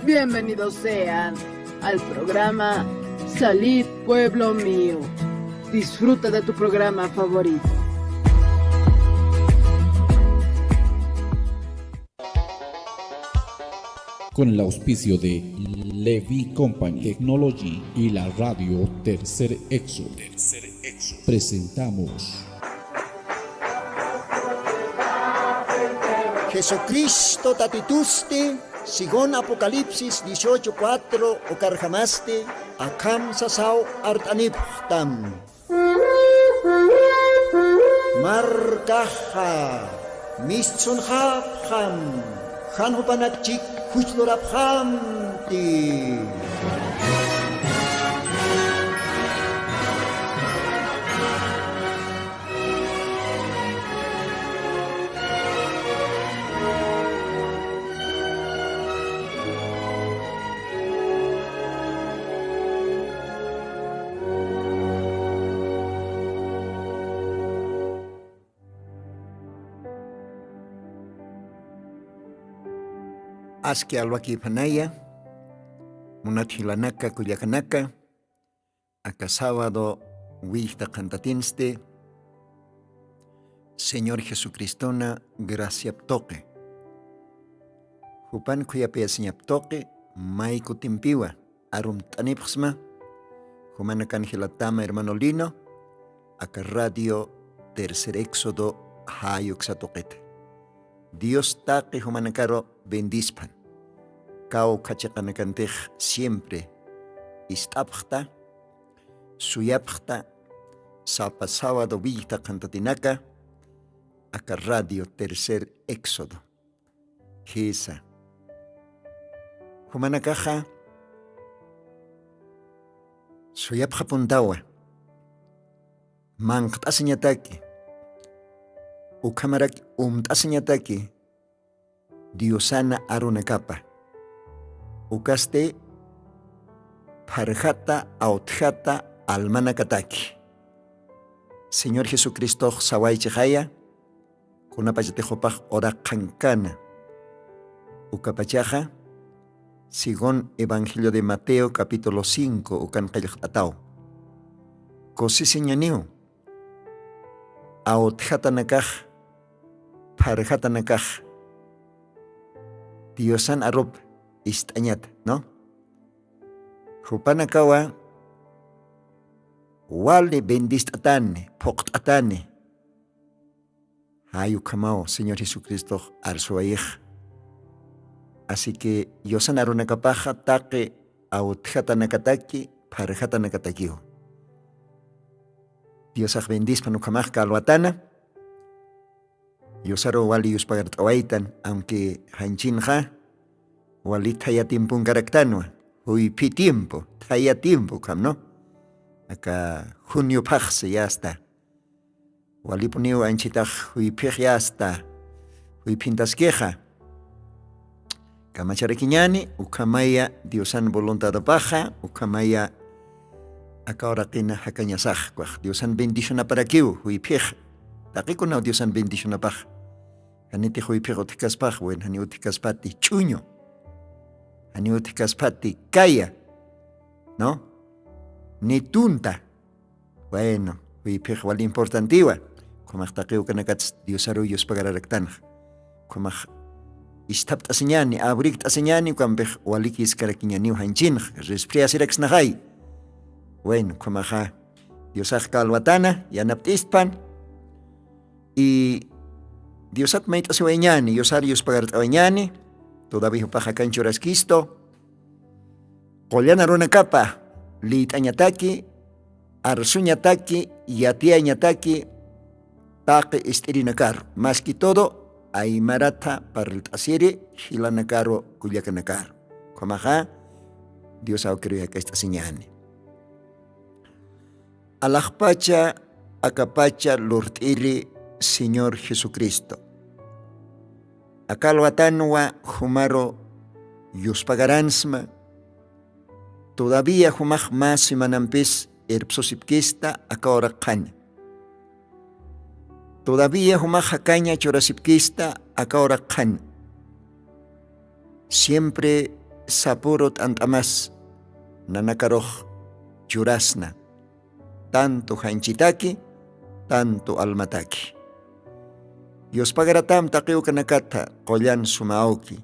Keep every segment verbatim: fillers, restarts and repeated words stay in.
Bienvenidos sean al programa Salid, pueblo mío. Disfruta de tu programa favorito. Con el auspicio de Levi Company Technology y la radio Tercer Éxodo, presentamos Jesucristo Tatitusti, según Apocalipsis dieciocho cuatro, ukarjamasti akham sasaw art'anipxtam. Markaxa mistsunxapxam, jan jupanakchik juchlurapxamti. Aski alwakïpanaya, munat jilanaka, kullakanaka, aka sábado willkta qhantatinsti, Señor Jesucristona graciap tuqi, jupan khuyapayasiñap tuqi, may kutimpiwa arumt'anipxsma, jumanakan jilatama hermano Lino, aka radio Tercer Éxodo jayuksa tuqita. Dios taqi jumanakaru bendispan. Kawkha chiqanakantix siempre ist'apxta, suyapxta, sapa sábado willkta qhantatinaka, aka radio Tercer Éxodo. Jisa. Jumanakaxa suyapxapuntawa, manqt'asiñataki, ukhamarak umt'asiñataki, Diosana arunakapa. Ukasti pharjata, awtjata, almanakataki. Señor Jesucristox sawaychixaya, kunapachatix jupax uraq qhankana. Ukapachaxa, según Evangelio de Mateo, capítulo cinco, ukan qillqt'ataw. Kusisiñaniw, awtjatanakax, pharjatanakax, Diosan arup ist'añata, ¿no? Jupanakawa wali bendist'atani, phuqt'atani. Jay ukhamaw Señor Jesucristox arsuwayix. Así que Diosan arunakapaxa taqi awtjatanakataki, pharjatanakatakiw. Diosax bendispan ukhamax kalwatana. Diosaru wali yuspagart'awaytan, aunque janchinxa wali thaya tiemponkaraktanwa, juyphi tiempo, thaya tiempo ukham, ¿no? Aka junio phaxsi ya está. Walipuniw anchitax juyphix ya está. Juyphintaskixa kamacharakiñani, ukhamaya Diosan voluntadapaxa, ukhamaya aka uraqina jakañasax, ukax Diosan bendicionaparakiw juyphix. Taqikunaw Diosan bendicionapax. Janiti juyphix utjkaspax, bueno, jani utjkaspati ch'uñu, jani utjkaspati kaya, ¿no? Ni tunta. Bueno, juyphix wali importantiwa. Ukhamax taqi ukanakats Diosaru yuspagararaktanax. Ukhamax isthapt'asiñani, abrikt'asiñani, ukampix wali kiskarakiñaniw janchinx, resfriasiraksnaxay. Bueno, ukhamaxa Diosax kalwatana, yanapt'istpan. Y Diosat mayt'asiwayñani, Diosar yuspagart'awañani, todavía jupax akan churaskistu. Qullan arunakapa liyt'añataki, arsuñataki, yatiyañataki, taqi ist'irinakaru, más que todo aymaratha parlt'asiri jilanakaru, kullakanakaru. Ukhamaxa Dios awkiru jakacht'asiñani. Alaxpacha akapacha lurt'iri Señor Jesucristo. Aka alwatanwa jumaru yuspagaransma, todavía jumax mä semanampis irpsusipkista aka uraq qhana. Todavía jumax jakaña churasipkista aka uraq qhana. Siempre sapuru t'ant'amas nanakarux churasna, tantu janchitaki, tantu almataki. Yuspagaratam taqi ukanakata qullan sumawki.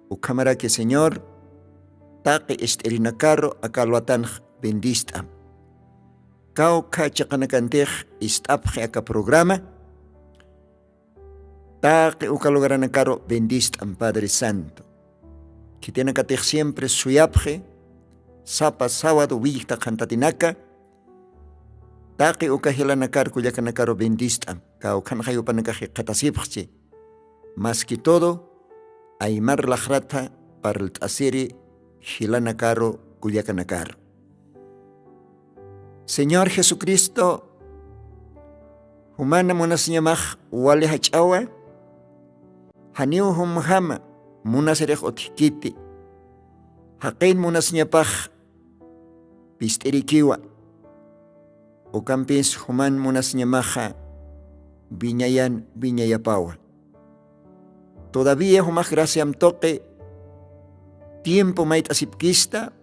Ukhamaraki Señor, taqi ist'irinakaru aka alwatanx bendist'am. Kawkha chiqanakantix ist'apxi aka programa, taqi uka lugaranakaru bendist'am Padre Santo. Khitinakatix siempre suyapxi, sapa sábado willkta qhantatinaka, taqi uka jilanakar kullakanakaru bendist'am, kawkhanxa yupanakax jikxatasipxchi. Mas que todo aymar laxrata parlt'asiri jilanakaru kullakanakaru. Señor Jesucristo, jumana munasiñamax wali jach'awa, janiw jumjama munasirix utjkiti, jaqin munasiñapax pist'irikiwa, ukampis juman munasiñamaxa wiñayan wiñayapawa. Todavía jumax graciam tuqi tiempo mayt'asipkista,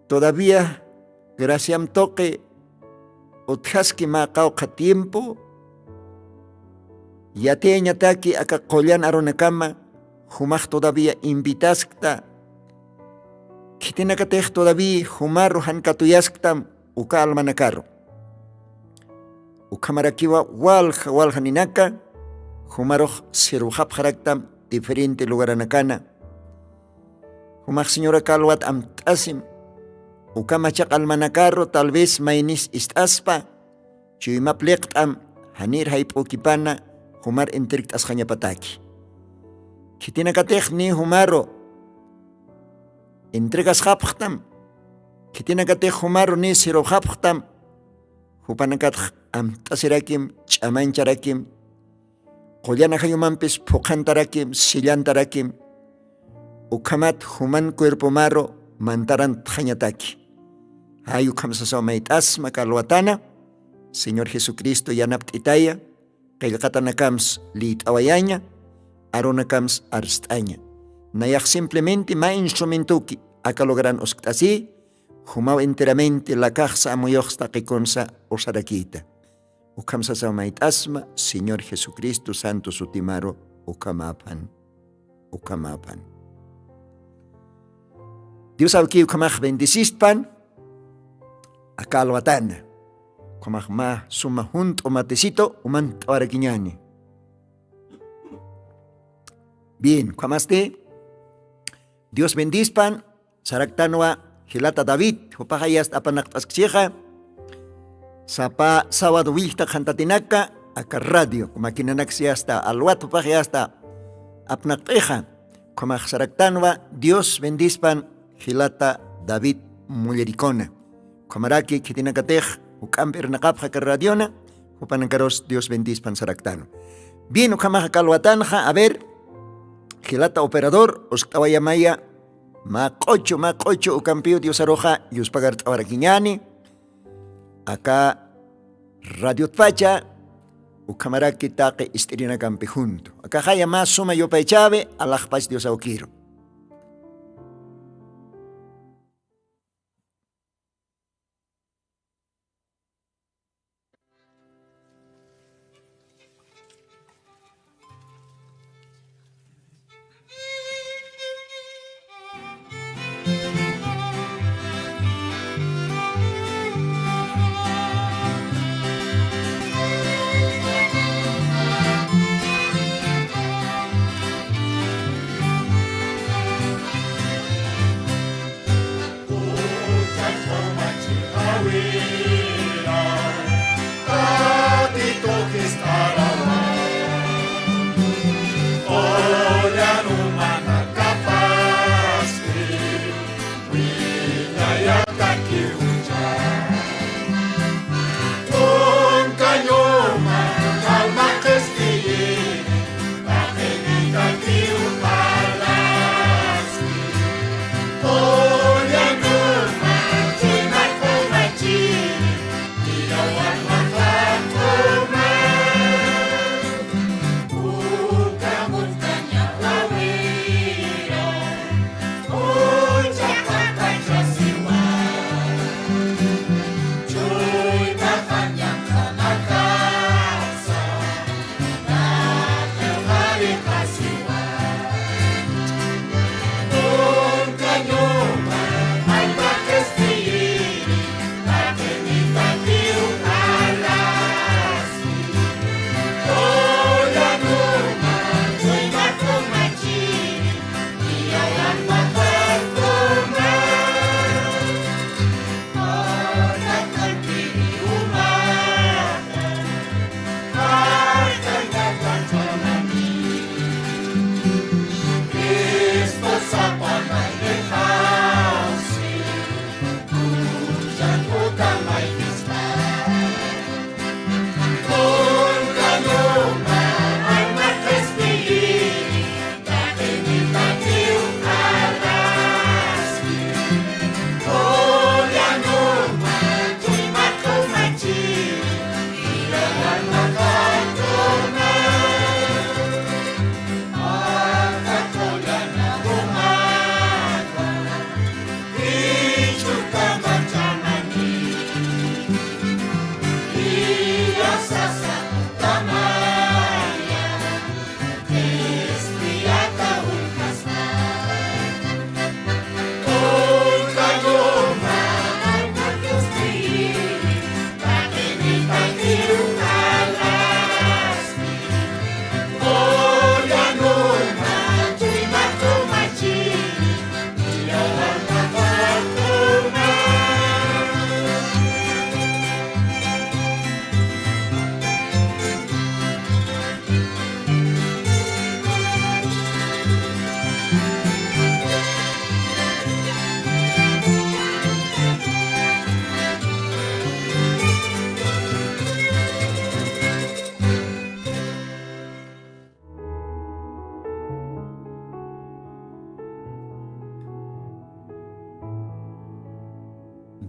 todavía graciam tuqi utjaski mä qawqha tiempo, yatiyañataki aka qullan arunakama jumax todavía invitaskta, khitinakatix todavía jumaru jankatuyasktam uka almanakaru. Ukhamarakiwa walja walja ninaka jumarux sirwxapxaraktam diferente lugaranakana. Jumax Señoraka alwat amt'asim, uka machaq almanakaru tal vez maynis ist'aspa, chuymap liqt'am janir jayp'ukipana jumar entrekt'asxañapataki. Khitinakatix ni jumaru entregasxapxtam, khitinakatix jumaru ni sirwxapxtam, jupanakatx amt'asirakim, ch'amancharakim, qullan ajayumampis phuqhantarakim, sillantarakim, ukhamat juman cuerpomaru mantarantxañataki. Jay ukham sasaw mayt'asma aka alwatana, Señor Jesucristo yanapt'itaya, qillqatanakams liyt'awayaña, arunakams arst'aña. Nayax simplemente mä instrumentoki aka lugaran uskt'asï, jumaw enteramente lakaxsa amuyuxsa taqikunsa usarakïta. Ukham sasaw mayt'asma Señor Jesucristo santo sutimaru. Ukhamaphan, ukhamaphan. Dios awki ukhamax bendisispan aka alwatana. Ukhamax mä suma junt'u matisitu umant'awarakiñani. Bien, ukhamasti Dios bendispan. Saraktanwa jilata David, jupaxa yasta apanaqt'askchixa. Sapa sábado willkta qhantatinaka aka radio, maquinanaks yasta alwat jupax yasta apnaqt'ixa. Ukhamax saraktanwa Dios bendispan jilata David Mullericona. Ukhamaraki khitinakatix juk'ampi irnaqapxa aka radiona, jupanakarus Dios bendispan saraktanwa. Bien, ukhamax aka alwatanxa, a ver, jilata operador, uskt'awayamaya, mä q'uchu, mä q'uchu ukampiw Diosaruxa yuspagart'awarakiñani. Aka radiotpacha, ukhamaraki taqi ist'irinakampi junto. Akaxaya mä suma yupaychäwi, alaxpach Dios awkiru.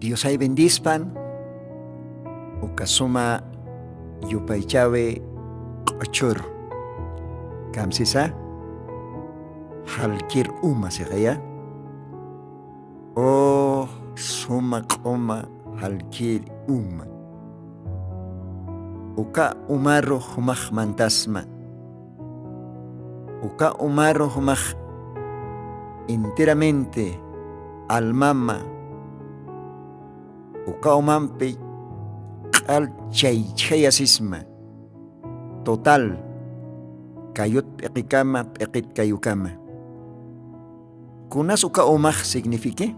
Diosay bendispan, uka suma yupaychawi q'uchur. Kamsisa, jalkir uma siqaya. O suma q'uma jalkir uma. Uka umaru jumax mantasma. Uka umaru jumax enteramente almama. Uka umampi q'al chaychhayasisma. Total, kayut p'iqikama, p'iqit kayukama. Kunas uka umax signifique?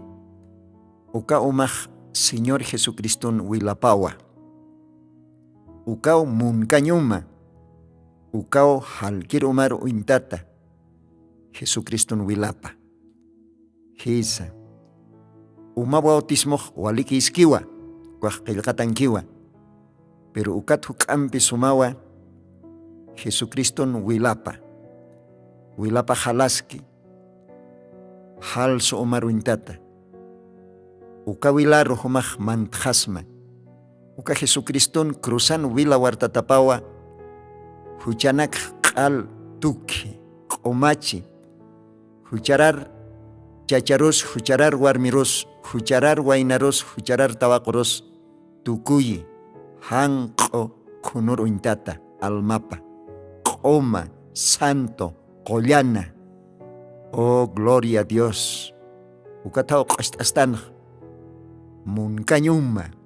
Uka umax Señor Jesucriston wilapawa. Ukaw munkañ uma. Ukaw jalkir umar uñtata Jesucriston wilapa. Jisa, uma bautismox walikïskiwa, ukax qillqatankiwa. Pero ukat juk'ampi sumawa Jesucriston wilapa. Wilapa jalaski. Jalsu umar uñtata. Uka wilaru jumax mantxasma. Uka Jesucriston cruzan wila wartatapawa, juchanakx q'al tukhi, q'umachi, jucharar chacharus, jucharar warmirus, jucharar waynarus, jucharar tawaqurus, tukuyi, janq'u khunur uñtata, almapa, q'uma, santo, qullana. Oh, gloria a Dios. Ukathaw q'ust'astanx. Munkañ uma.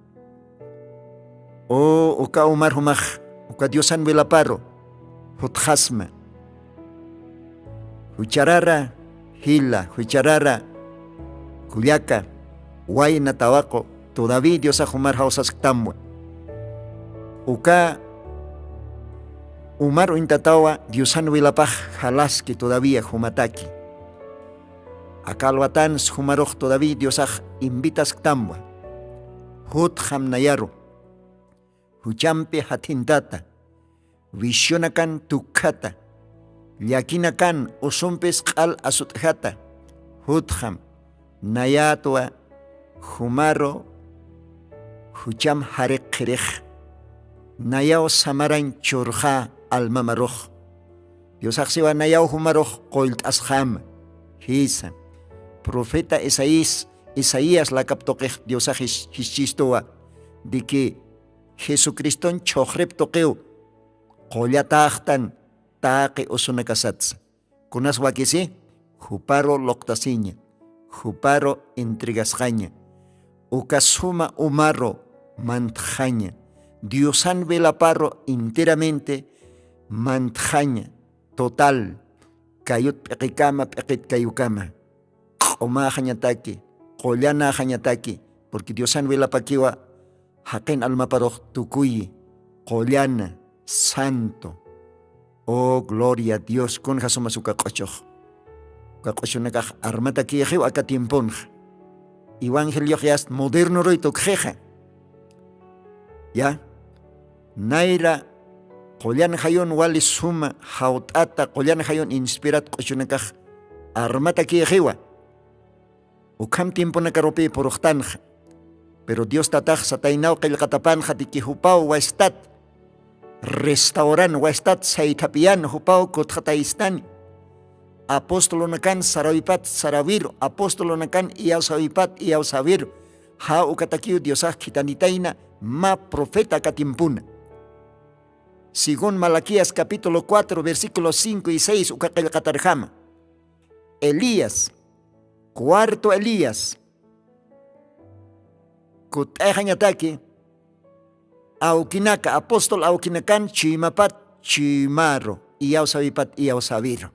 O uka umar jumax, uka Diosan wilaparu, jutxasma. Jucharara jila, jucharara kullaka, wayna tawaqu, todavía Diosax jumar jawsasktamwa. Uka umar uñtatawa Diosan wilapax jalaski todavía jumataki. Aka alwatans jumarux todavía Diosax invitasktamwa. Jutxam nayaru. Juchampi jathintata. Vicionakan tukkhata. Llakinakan usumpis q'al asut'jata. Jutxam. Nayatwa jumaru jucham jariq qhirix. Nayaw samarañ churxa almamarux. Diosax siwa nayaw jumarux qullt'asxama. Jisa. Profeta Isaías, Isaías lakap tuqix Diosax jis-, jischistuwa. De que Jesucriston chhuxrip tuqiw qullataxtan taqi usunakasatsa. Kunas wakisi, juparu luqtasiña, juparu entregasqaña, uka suma umaru mantxaña, Diosan velaparu enteramente mantxaña, total, kayut p'iqikama, p'iqit kayukama. Q'umaxañataki, qullanaxañataki, porque Diosan velapakiwa jaqin almaparux tukuyi, qullana, santo. Oh, gloria a Dios, kunja sumas uka q'uchux. Uka q'uchunakax armatakixiw aka tiemponxa. Evangeliox yast moderno ruy tukxixa. Ya, nayra qullan jayun wali suma jawt'ata, qullan jayun inspirat q'uchunakax armatakixiwa. Ukham tiemponakarupi puruxtanxa. Pero Dios tatax sataynaw qillqatapanxa de que jupaw wastat restauran, wastat saythapiyan, jupaw kutxataystan. Apostolunakan sarawipat sarawiru, apostolunakan iyawsawipat iyawsawiru. Ja ukatakiw Diosax khitanitayna mä profeta aka tiempona. Según Malaquías capítulo cuatro, versículo cinco y seis uka qillqatarjama. Elías, cuarto Elías, kut'ayxañataki, awkinaka, apóstol awkinakan chuymapat chuymaru, iyawsawipat iyawsawiru.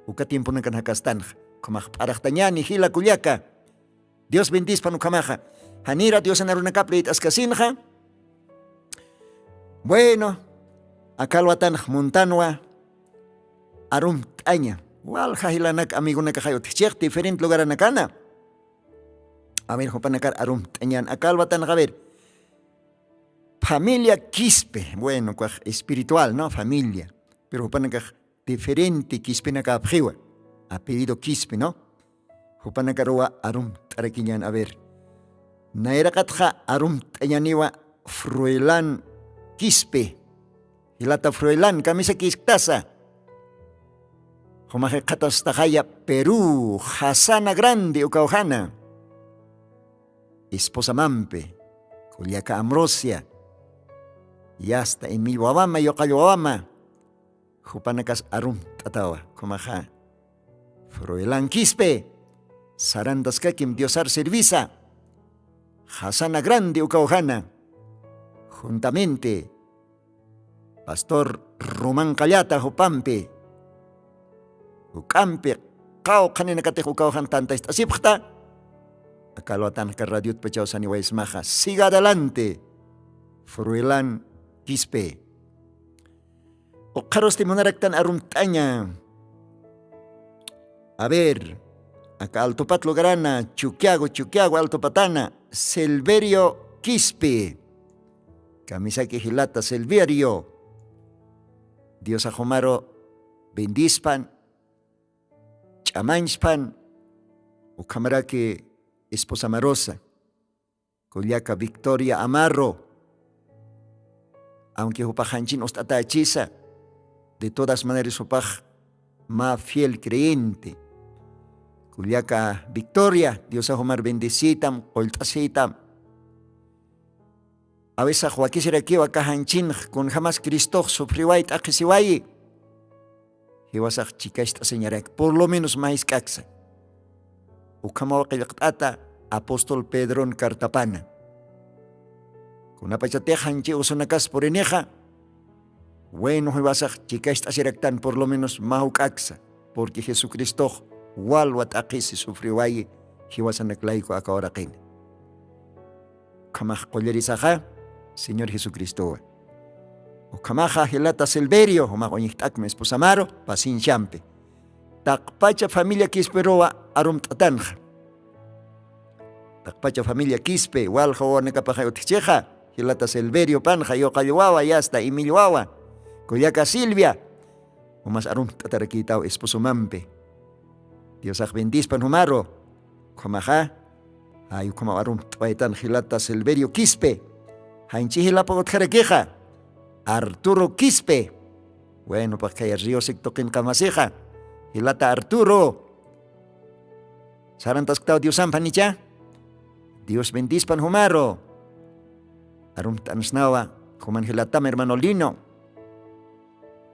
Uka tiemponakan jakastanxa, ukhamax p'araxtañani jila kullaka. Dios bendispan ukhamaxa. Janira Diosan arunakap liyt'askasinxa. Bueno, aka alwatanx muntanwa arumt'aña. Walja jilanak amigonakaxay utjchix diferente lugaranakana. A ver, jupanakar arumt'añan aka alwatanxa, a ver. Familia Quispe, bueno, ukax espiritual, ¿no? Familia. Pero jupanakax diferente Quispinakapxiwa. Apellido Quispe, ¿no? Jupanakaruwa arumt'arakiñan, a ver. Nayraqatxa arumt'añaniwa Fruelan Quispe. Jilata Fruelan, kamisakisktasa. Jumax jikxatastaxaya Perú, Jasana Grande ukawjana. Esposamampi, kullaka Ambrosia, yasta Emil wawama, yuqall wawama. Jupanakas arumt'atawa, kumaxa Fruelan Quispe, sarantaskakim Diosar servisa, Jasana Grande ukawjana, juntamente Pastor Roman Qallata jupampi, juk'ampi, qawqhaninakatix ukawjan tantast'asipxta. Akalwatanaka radiotpachaw saniwaysmaxa, siga adelante, Fruelan Quispe. Uqharusti munaraktan arumt'aña. A ver, aka altupat lugarana, chukiago chukiago altupatana, Silverio Quispe. Kamisaki jilata Silverio, Diosax jumaru bendispan, ch'amañspan. Ukhamaraki esposamarusa, kullaka Victoria Amarro, aunque jupax janchin ust'atächisa, de todas maneras jupax mä fiel creyente. Kullaka Victoria, Diosax jumar bendecitam, qullt'asitam. Awisax wakisirakiwa kajanchinx kunjamas Cristox sufriwayi t'aqhisiwayi, jiwasax chikacht'asiñaraki por lo menos mä jisk'aksa. Ukhamaw qillqt'ata apóstol Pedron cartapana. Kunapachatix janchi usunakas purinixa, bueno, jiwasax chikacht'asiraktan por lo menos mä juk'aksa, porque Jesucristox walwa t'aqhisi sufriwayi jiwasanak layku aka uraqini. Ukhamax qullirisaxa Señor Jesucristowa. Ukhamaxa jilata Silverio, jumax uñjt'akma esposamaru, pacienciampi. Taqpacha familia Quisperuwa arumt'atanxa. Taqpacha familia Quispe, walja wawanakapaxa utjchixa, jilata Silverio panxa, yuqall wawa, yasta Emil wawa, kullaka Silvia, jumas arumt'atarakïtaw esposomampi. Diosax bendispan jumaru. Ukhamaxa, ay, ukhamaw arumt'awaytan jilata Silverio Quispe. Janchi jilapa utjarakixa, Arturo Quispe. Bueno, pax khaya Río Secto qinqamasixa, jilata Arturo. Sarantasktaw Diosampan icha. Dios bendispan jumaru. Arumt'ansnawa, juman jilatam hermano Lino.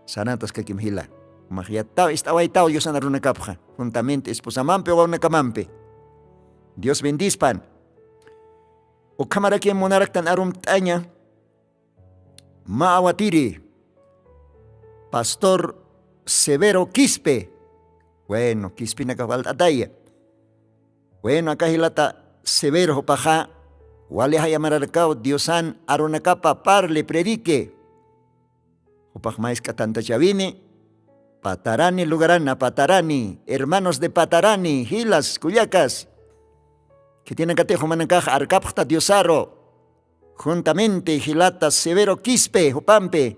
Sarantaskakim jila. Jumax yattaw ist'awaytaw Diosan arunakapxa, juntamente esposamampi, wawanakamampi. Dios bendispan. Ukhamarakim munaraktan arumt'aña, mä awatiri, pastor Severo Quispe. Bueno, Quispinakax walt'ataya. Bueno, aka jilata Severo jupaxa, wali jayamararakaw Diosan arunakapa parli, predique. Jupax mask'a tantachawini, Patarani lugarana, Patarani, hermanos de Patarani, jilas, kullakas. Khitinakatix jumanakax arkapxta Diosaru, juntamente jilata Severo Quispe jupampi.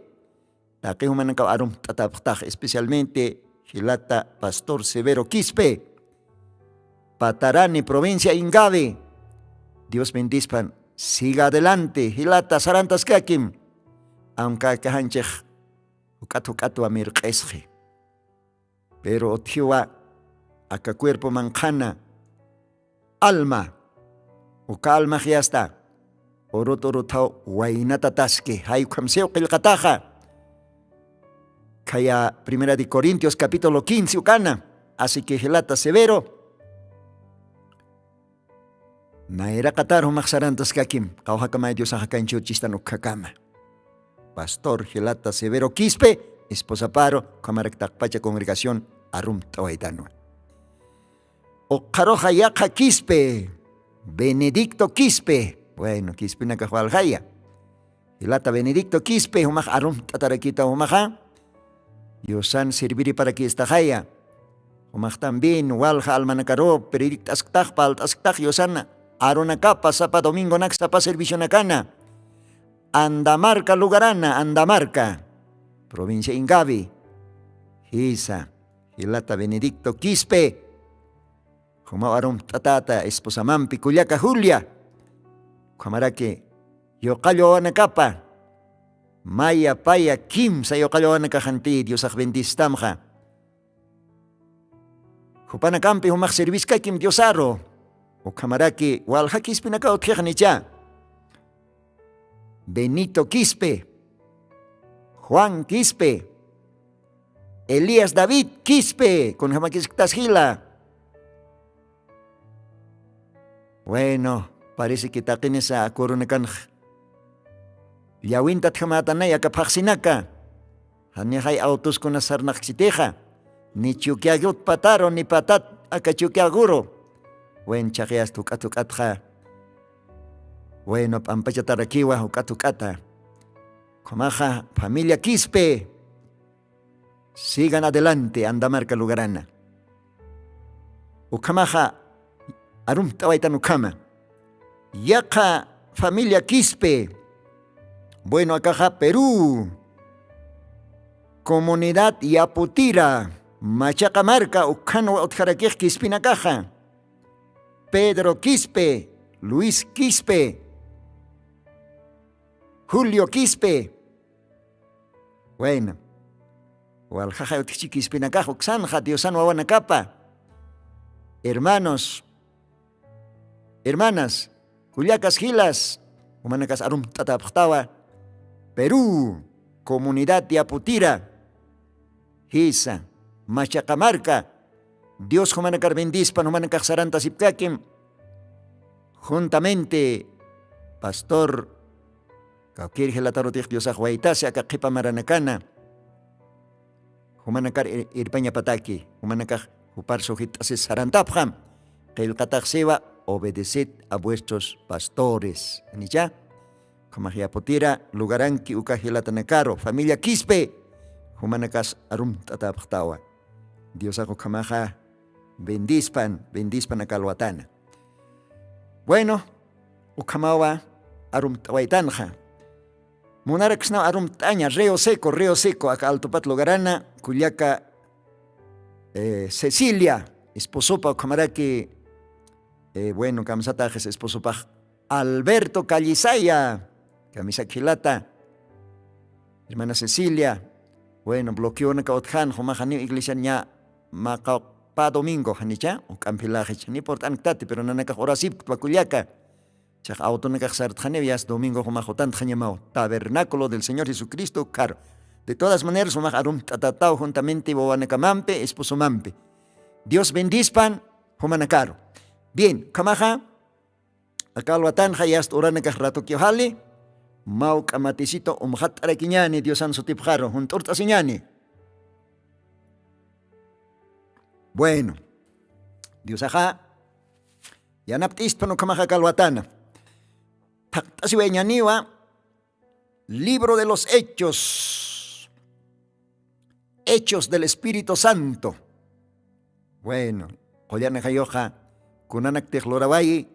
Taqi jumanakaw arumt'atapxtax, especialmente jilata pastor Severo Quispe, Patarani, provincia Ingavi. Dios bendispan, siga adelante, jilata sarantaskakim. Aunque aka janchix juk'at juk'atwa mirq'isxi. Pero utjiwa aka cuerpo manqhana, alma. Uka almax yasta urut uruthaw waynatataski, jay ukham siw qillqataxa. Khaya Primera de Corintios capítulo quince ukana. Así que jilata Severo, nayraqatar jumax sarantaskakim, qawjakamay Diosax akanchurchistan ukhakama. Pastor jilata Severo Quispe, esposaparu, ukhamarak taqpacha congregación arumt'awaytanwa. Uqharuxa yaqha Quispe, Benedicto Quispe. Bueno, Quispinakax waljaya. Jilata Benedicto Quispe, jumax arumt'atarakita jumaxa. Diosan sirviriparakistaxaya. Jumax también walja almanakaru predict'asktax, palt'asktax Diosan arunakapa, sapa domingonak, sapa servicionakana. Andamarca lugarana, Andamarca, provincia Ingavi. Jisa, jilata Benedicto Quispe. Jumaw arumt'atäta esposamampi, kullaka Julia. Ukhamaraki yuqall wawanakapa maya paya kimsa yuqall wawanakaxanti diosax bendistamxa. Jupanakampi jumax serviskakim diosaru. Ukhamaraki walja kispinakaw utjixnicha. Benito quispe, juan quispe, elías david quispe kunjamakisktashila. Bueno, parece que taqinisa akurunakanx llawintatjamätanay aka phaqsinaka. Janixay awtuskunas sarnaqchitixa ni chukyagutpataru ni patat aka chukyaguru. Wen chaqiyasta juk'at juk'atxa. Bueno p'ampachatarakiwa juk'at juk'ata. Ukhamaxa familia quispe, sigan adelante andamarka lugarana. Ukhamaxa arumt'awaytan ukhama. Yaqha familia quispe, bueno akaxa perú, comunidad yaputira, machaqa marka ukhanwa utjarakix quispinakaxa. Pedro quispe, luis quispe, julio quispe. Bueno, waljaxay utjchi quispinakax uksanxa diosan wawanakapa. Hermanos, hermanas, kullakas jilas, jumanakas arumt'atapxtawa. Perú, comunidad yaputira, jisa, machaqa marka. Dios jumanakar bendispan jumanakax sarantasipkakim. Juntamente pastor kawkir jilatarutix diosax waytasi aka qhipa maranakana. Jumanakar irpañapataki jumanakax jupar sujit'asis sarantapxam. Qillqataxsiwa, obedeced a vuestros pastores anicha. Ukhamax yaputira lugaranki uka jilatanakaru familia quispe, jumanakas arumt'atapxtawa. Diosax ukhamaxa bendispan bendispan aka alwatana. Bueno, ukhamawa arumt'awaytanxa. Munaraksnaw arumt'aña río seco río seco aka altupat lugarana kullaka, cecilia, esposopa ukhamaraki. Bueno kamsataxis esposopax alberto callisaya, kamisakhilata, hermana cecilia. Bueno bloqueonaka utjan jumaxaniw iglesian ña maqawpa domingo janicha uk'ampilaxich ni purt'anktati pero nanakax urasipktwa kullaka. Chax awtunakax sartxaniw yas domingo jumax jutantxañamaw tabernaculo del señor jesucristo ukharu. De todas maneras jumax arumt'atataw juntamente wawanakamampi esposomampi. Dios bendispan jumanakaru. Bien ukhamaxa aka alwatanxa yasta uranakax ratukiw jali. Mawk'a matisito umxatt'arakiñani diosan sutipxaru junt'urt'asiñani. Bueno, diosaxa yanapt'istpan ukhamaxa aka alwatana. Thaqt'asiwayañaniwa libro de los hechos, hechos del espíritu santo. Bueno, qullan ajayuxa kunanaktix lurawayi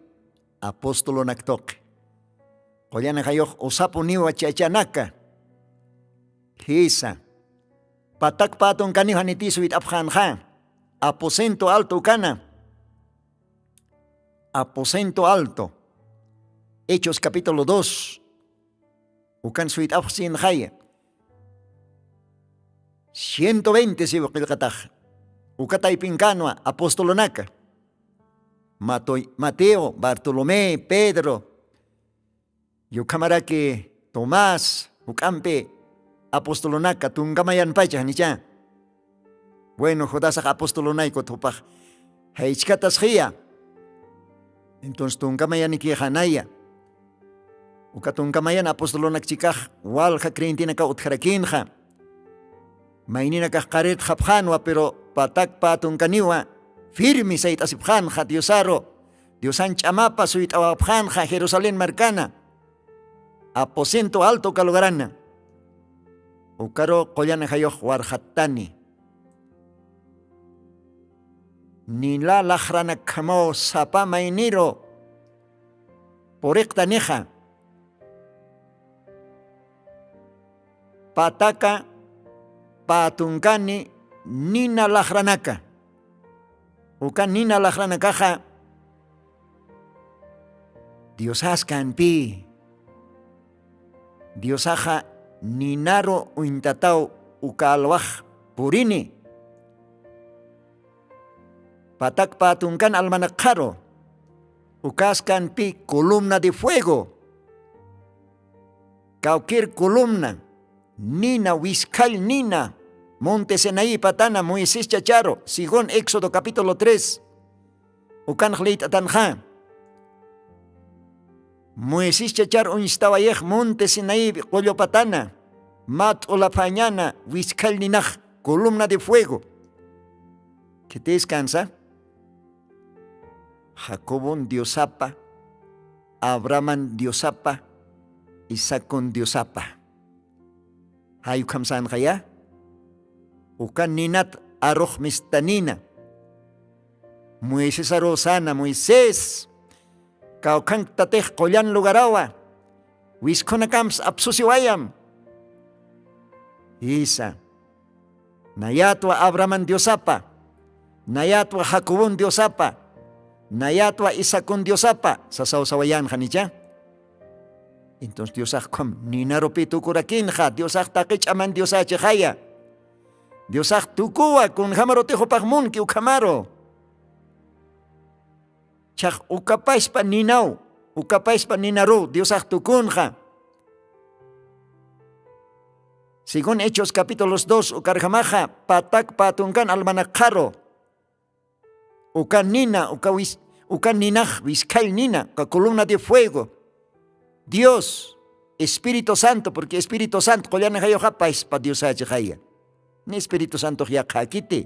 apostolunak tuqi. Qullan ajayux usapuniwa chachanaka. Jisa, patak patunkaniw janitisu wit'apxanxa. Aposento alto ukana. Aposento alto. Hechos capítulo dos. Ukan suyt'apxsinxaya. Ciento veinte siwa qillqatax. Uka taypinkanwa apostolonaka. Mateo, bartolomé, pedro, yukhamaraki tomás, juk'ampi apostolonaka tunkamayanpacha janicha. Bueno judasax apostolonayku thupax jaychkatasxiya. Entonces tunkamayanikixanaya. Uka tunkamayan apostolonak chikax walja creyentenakaw utjarakinxa. Mayninakax qarirtxapxanwa pero patakpa tunkaniwa firmi sayt'asipxanxa diosaru. Diosan ch'amapa suyt'awapxanxa jerusalén markana. Aposento alto uka lugarana. Ukaru qullan ajayux warxattani. Nila laxranakjamaw sapa mayniru puriqtanixa. Pataka patunkani nina laxranaka. Uka nina laxranakaxa Diosaskanpi. Diosaxa ninaru uñtataw uka alwax purini. Patak patunkan almanakxaru. Ukaskanpi columna de fuego. Kawkir columna nina wiskhall nina monte sinaí patana moisés chacharu según éxodo capítulo tres. Ukanx liyt'atanxa. Moisés chachar uñstawayix monte sinaí qullupatana mat'ulaphañana wiskhall ninax columna de fuego. Khitiskansa jacobon diosapa abrahaman diosapa isaacon diosapa. Jay ukhamsanxaya uka ninat arux mista nina. Moisesaru sana moisés kawkhanktatix qullan lugarawa wiskhunakampis apsusiwayam. Isa nayatwa abrahaman diosapa nayatwa jacobon diosapa nayatwa isaacon diosapa sasaw sawayanxanicha. Entonces diosax ukham ninarupi tukurakinxa diosax taqi ch'aman diosächixaya. Diosax tukuwa kunjamarutix jupax munki ukhamaru. Chax ukapaspa ninaw ukapaspa ninaruw diosax tukunxa. Según hechos capítulos dos ukarjamaxa patak patunkan almanakxaru. Uka nina uka wis uka ninax wiskhall nina uka columna de fuego. Dios espíritu santo porque espíritu santo qullanajayuxa paspa diosächixaya. Ni espíritu santox yaqhäkiti.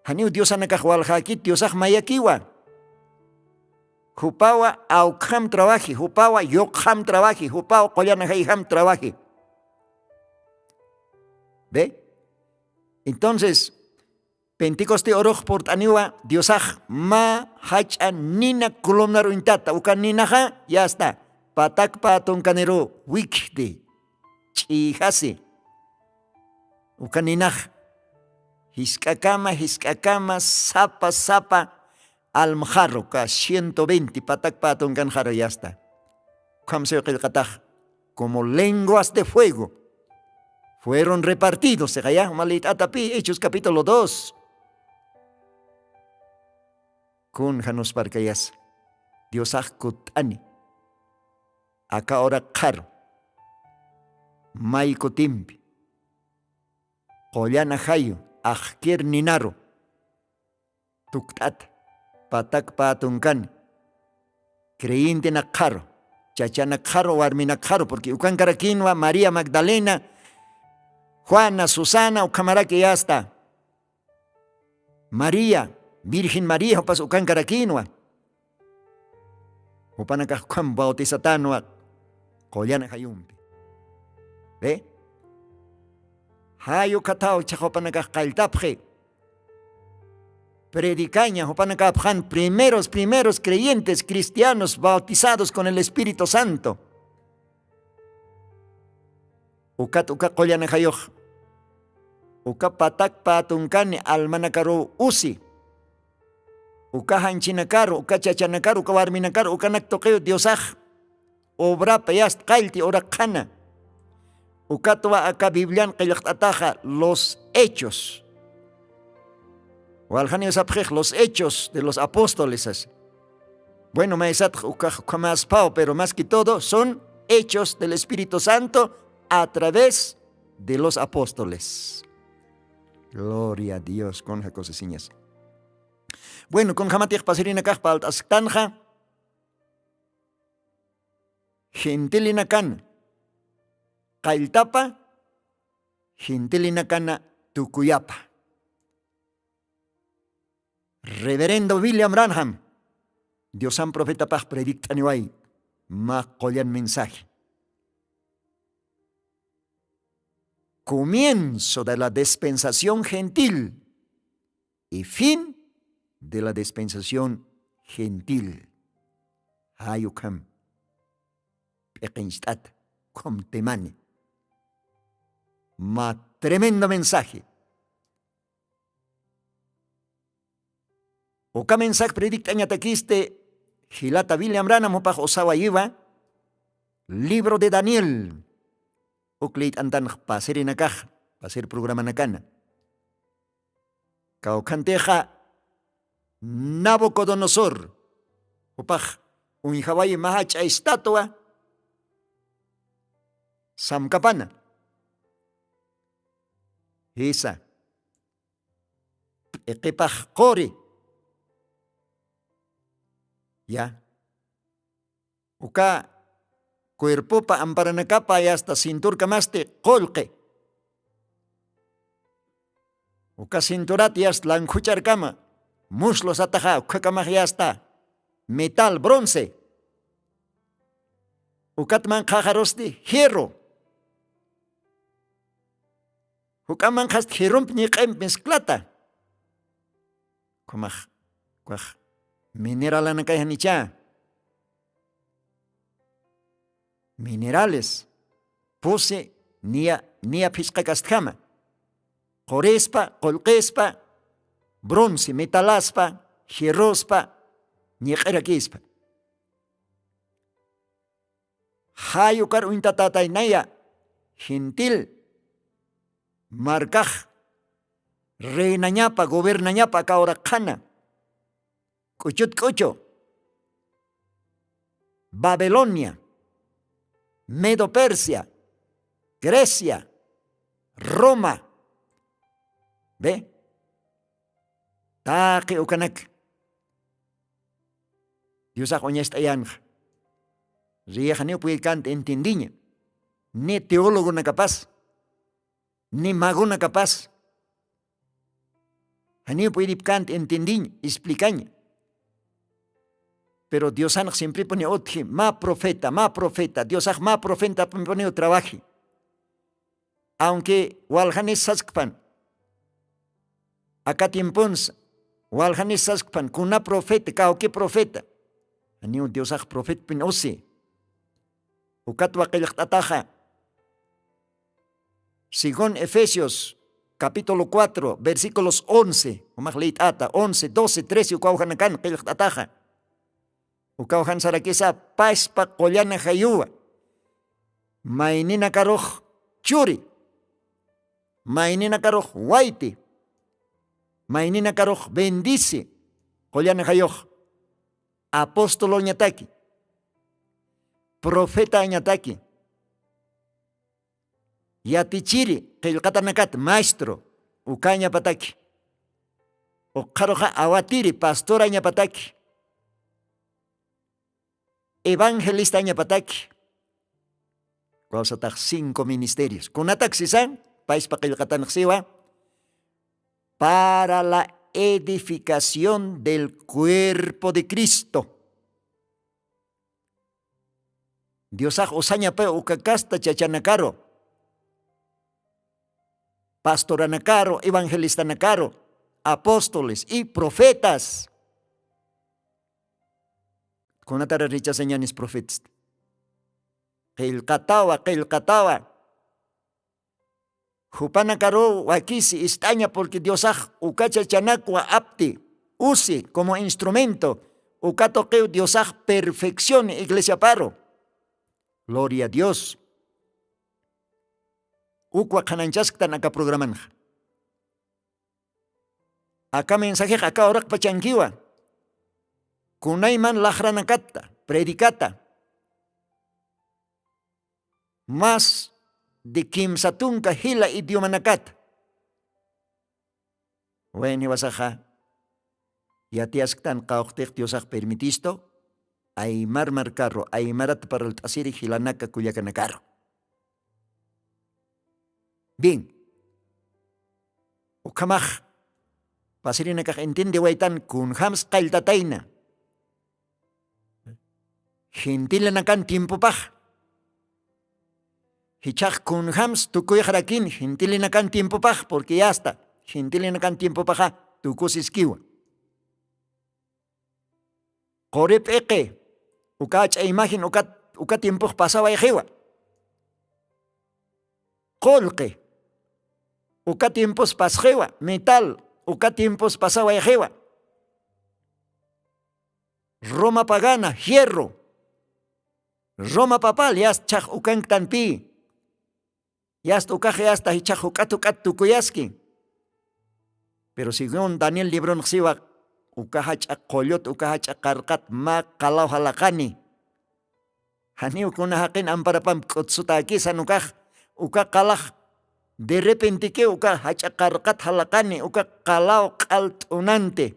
Janiw diosanakax waljäkit diosax mayakiwa. Jupawa awkham trawaji jupawa yuqjam trawaji jupawa qullanajayjam trawaji. Ve. Entonces pentecoste urux purt'aniwa diosax mä jach'a nina columnar uñtata uka ninaxa yasta patakpa tunkaniru wikjti ch'iyjasi. Uka ninax jisk'akama jisk'akama sapa sapa almxaru ka ciento veinte patakpa tunkanxaru yasta. Ukham siw qillqatax como lenguas de fuego fueron repartidos siqaya uma liyt'atapi hechos capítulo dos. Kun janusparkayasa diosax kutt'ani aka uraqxaru may kutimpi qullan ajayu ajkir ninaru tukt'ata patak pä tunkani creyentenakxaru chachanakxaru warminakxaru porque ukankarakinwa maría magdalena juana susana ukhamaraki yasta. María virgen maría jupas ukankarakinwa. Jupanakax ukham bautisatanwa qullan ajayumpi. Ve. Jay ukhathaw chhax jupanakax qalltapxi. Predicaña jupanakapxan primeros primeros creyentes cristianos bautizados con el espíritu santo. Ukat uka qullan ajayux uka patak pä tunkani almanakaruw usi uka janchinakaru uka chachanakaru uka warminakaru ukanak tuqiw diosax obrapa yasta qallti uraqxana. Ukatwa aka biblian qillqt'ataxa los hechos. Waljaniw sapxix los hechos de los apóstoles asi. Bueno maysatx ukax ukhamäsphaw pero mas que todo son hechos del espíritu santo a través de los apóstoles. Gloria a dios kunja cosasiñas. Bueno kunjamatix pasirinakax palt'asktanxa gentilinakan qalltapa gentilinakan tukuyapa. Reverendo william branham diosan profetapax predikt'aniway mä qullan mensaje. Comienzo de la dispensación gentil y fin de la dispensación gentil. Jay ukham p'iqincht'ata khumtimani mä tremendo mensaje. Uka mensaje predikt'añatakisti Jilata william ranam jupax usawayiwa. Libro de daniel, uk liyt'antanx pasirinakax, pasir programanakana. Kawkhantixa nabucodonosor, jupax uñjawayi maja ch'aystatwa samkapana. Jisa, p'iqipax quri. Ya, uka cuerpopa amparanakapa yasta cinturkamasti qullqi. Uka cinturat yasta lankhuch'arkama, muslo sataxa ukhakamax yasta metal bronce. Ukatman qhaxarusti hierro. Juk'aman qhast hierromp ñiq'imp misclata. Ukhamax ukax mineralanakay janicha. Minerales, pusi niya niya phisqakastjama, qurispa qullqispa, bronce metalaspa, hierrospa, ñiq'irakispa. Jay ukar uñtatataynaya gentil markax reinañapa gobernañapa aka uraqxana. K'uchut k'uchu, babilonia, medo persia, grecia, roma. Be, taqi ukanak diosax uñast'ayanxa. Riyaxaniw puyrkanta entiendiña, ni teologonakapas, ni magonakapas. Janiw puyripkanta entiendiña, explicaña. Pero diosanx simpripuni utji mä profeta mä profeta diosax mä profetapuniw trabaji. Aunque waljanis saskpan, aka tiemponsa waljanis saskpan kuna profeta kawki profeta, janiw diosax profetpin usi. Ukatwa qillqt'ataxa según efesios capítulo cuatro versículos once umax liyt'ata once doce trece ukawjanakan qillqt'ataxa. Ukawjan sarakisa paspa qullana jayuwa, mayninakarux churi, mayninakarux wayti, mayninakarux bendisi, qullana jayux apostoloñataki, profetañataki, yatichiri qillqatanakat maestro ukañapataki, uqharuxa awatiri pastorañapataki, evangelistañapataki. Kawsatax cinco ministerios kunatak sisan payspa qillqatanxsiwa, para la edificación del cuerpo de cristo. Diosax usañapaw uka kasta chachanakaru, pastoranakaru, evangelistanakaru, apóstoles y profetas. Kunatara rechazañanis profetasta? Qillqatawa qillqatawa. Jupanakaruw wakisi ist'aña purqui diosax ukacha chanakwa apti usi como instrumento. Uka tuqiw diosax perfeccioni iglesiaparu. Gloria a dios. Ukwa qhanañchasktan aka programanxa. Aka mensajex aka uraqpachankiwa. Kunayman laxranakata predicata mas de kimsa tunka jila idiomanakata. Wayniwasaxa yatiyasktan qawqtix diosax permitistu aymar markaru aymarat paralt'asiri jilanaka kullakanakaru. Bien. Ukhamax pasirinakax entiende waytan kunjams qalltatayna gentilinakan tiempopax. Jichhax kunjams tukuyxarakin gentilinakan tiempopax purqui asta gentilinakan tiempopaxa tukusiskiwa. Qurip'iqi uka ach'a imagen uka tiempux pasawayxiwa. Qullqi uka tiempus pasxiwa metal uka tiempus pasawayxiwa. Roma pagana, hierro. Roma papal yasta chhax ukanktanpï. Yasta ukax yasta jichhax juk'at juk'at tukuyaski. Pero según daniel libronxsiwa, uka jach'a qullut uka jach'a qarqat mä qalaw jalaqani. Janiw kuna jaqin amparapamp k'utsutäki sanukax, uka qalax derrepenteki uka jach'a qarqat jalaqani uka qalaw q'al t'unanti,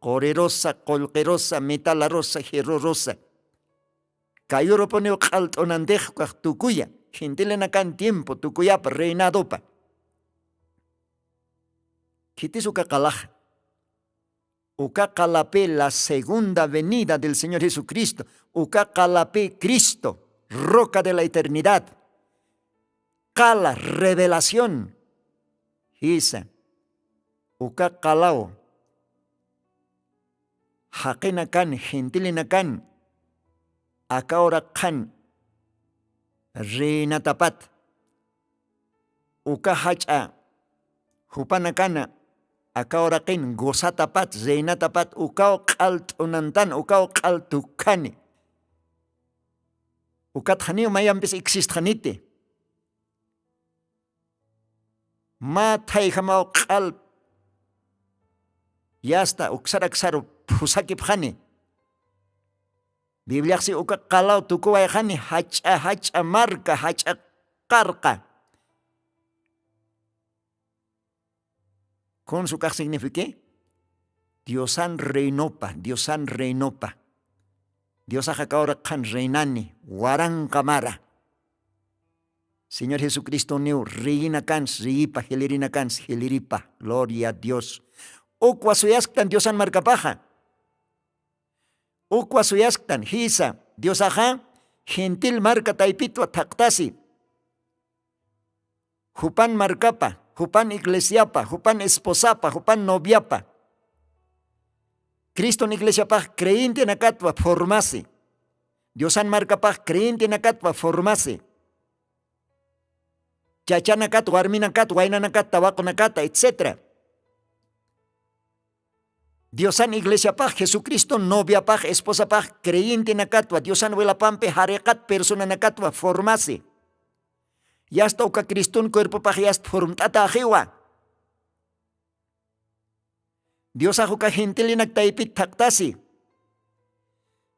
qurirusa qullqirusa mitalarusa jirurusa. Kayurupuniw q'al t'unantix ukax tukuya, gentilinakan tiempo tukuyapa reinadopa. Khitis uka qalax? Uka qalapi la segunda venida del señor jesucristo. Uka qalapi cristo, roca de la eternidad. Qala revelación. Jisa, uka qalaw jaqinakan gentilinakan aka uraqhan reinatapat, uka jach'a jupanakana aka uraqin gozatapat reinatapat ukaw q'al t'unantan ukaw q'al tukhani. Ukatxaniw mayampis existxaniti. Mä thayjamaw q'al yasta uksar aksaru phusakipxani. Bibliaxsi uka qalaw tukuwayxani jach'a jach'a marka jach'a qarqa. Kunsukax signifique? Diosan reinopa diosan reinopa. Diosaxa kawraqxan reinani waranqa mara. Señor jesucristoniw reyinakans reyipa jilirinakansi jiliripa gloria a dios. Ukwa suyasktan diosan markapaxa. Ukwa suyasktan jisa, diosaxa gentil marka taypitwa thaqtasi. Jupan markapa jupan iglesiapa jupan esposapa jupan noviapa. Criston iglesiapax creyentenakatwa formasi. Diosan markapax creyentenakatwa formasi. Chachanakat warminakat waynanakat tawaqunakata etcetera. Diosan iglesiapax jesucristo noviapax esposapax creyentenakatwa diosan wilapampi jariqat personanakatwa formasi. Yasta uka criston cuerpopax yasta formt'ataxiwa. Diosax uka gentilinak taypit thaqtasi.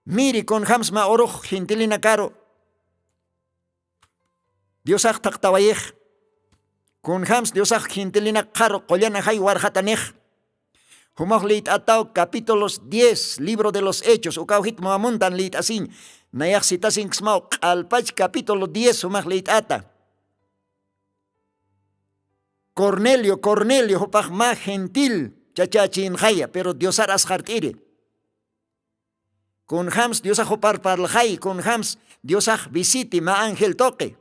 Miri kunjamsma urux gentilinakaru diosax thaqtawayix. Kunjams diosax gentilinak qharu qullan ajay warxatanix. Jumax liyt'ataw capítulos diez libro de los hechos ukaw jitmawamuntan liyt'asiñ. Nayax sitasinksmaw q'alpach capítulo diez jumax liyt'ata. Cornelio cornelio jupax mä gentil chachächinxaya pero diosar asxart'iri. Kunjams diosax jupar parlxay kunjams diosax visiti mä angel tuqi.